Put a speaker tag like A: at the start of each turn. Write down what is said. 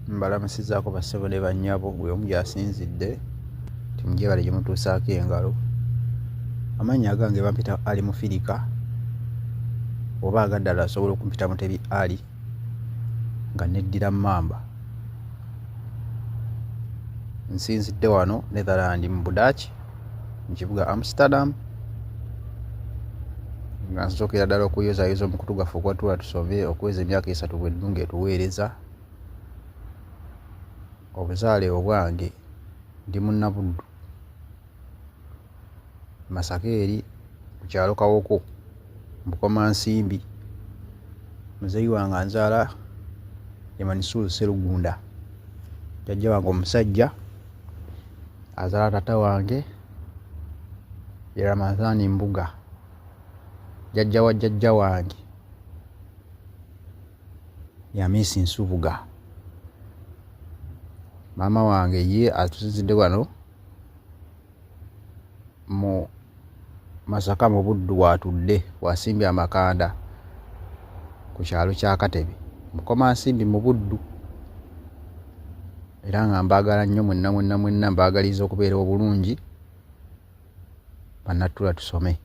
A: Mbalamusizaako bassebo ne bannyabo, buli omu gy'asinzidde nti mugyebale gye mutuusaako engalo. Amannya agange bampita Ali Mufirika oba agaddala asobola okumpita Mutebi Ali nga neddira Mmamba. Nsinzidde wano Netherland mu Budaaki mu kibuga Amsterdam nga nsookera ddala okuyozaayoza omukutu gwaffe ogwa Tuula Tusome okuweza emyaka 3 bwe ng'etuweereza. Obuzaale obwange ndi Munnabuddu, Masaka eri ku kyalo Kawoko mu Bukomansimbi. Muzeeyi wange anzaala ye Mansuur Sserugunda. Jjajja wange omusajja azaala taata wange ye Ramadhan Mbuga. Jjajja wa jjajja wange ye Amisi Nsubuga. Maama wange ye atusinzidde wano mu Masaka mu Buddu w'atudde w'asimbye amakanda ku kyalo kya Katebe Bukomansimbi mu Buddu. Era nga mbaagala nnyo mwenna mwenna mwenna mbaagaliza okubeera obulungi bannatula tusome.